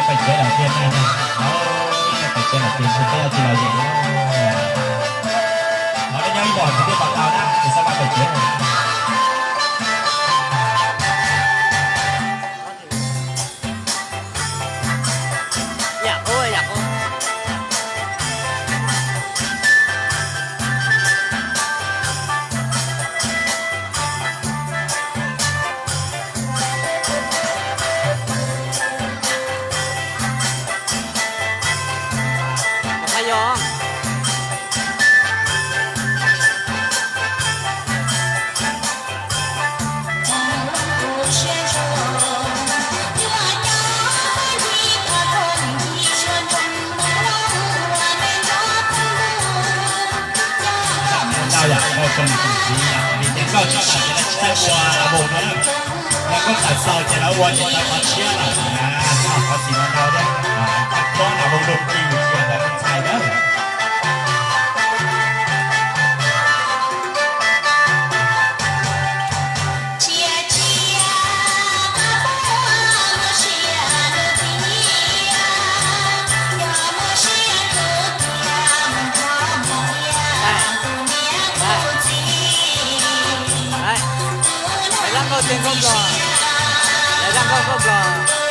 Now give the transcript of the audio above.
Pem tsev lawm tiag ne, pem tsev lawm tiag, peb tsis los yeem li. Thov nej nyob ib ntus tsis pom tau na, ces xab mas pem tsev. Ntau yam, koj tso mus tus txiv yam li tias koj tsis tawm ces lawv tsis tau ua a mus no na. Yog koj tawm txaus ces lawv ua ces tawv qhov tshiab lawm na. Koj qhov txhim no ntau thiab, tawm plob na mus lug ci mus txias ntawd tus ntxhais na. Lawv zaj nkauj tiag nkauj nplog, lawv zaj nkauj nkauj nplog.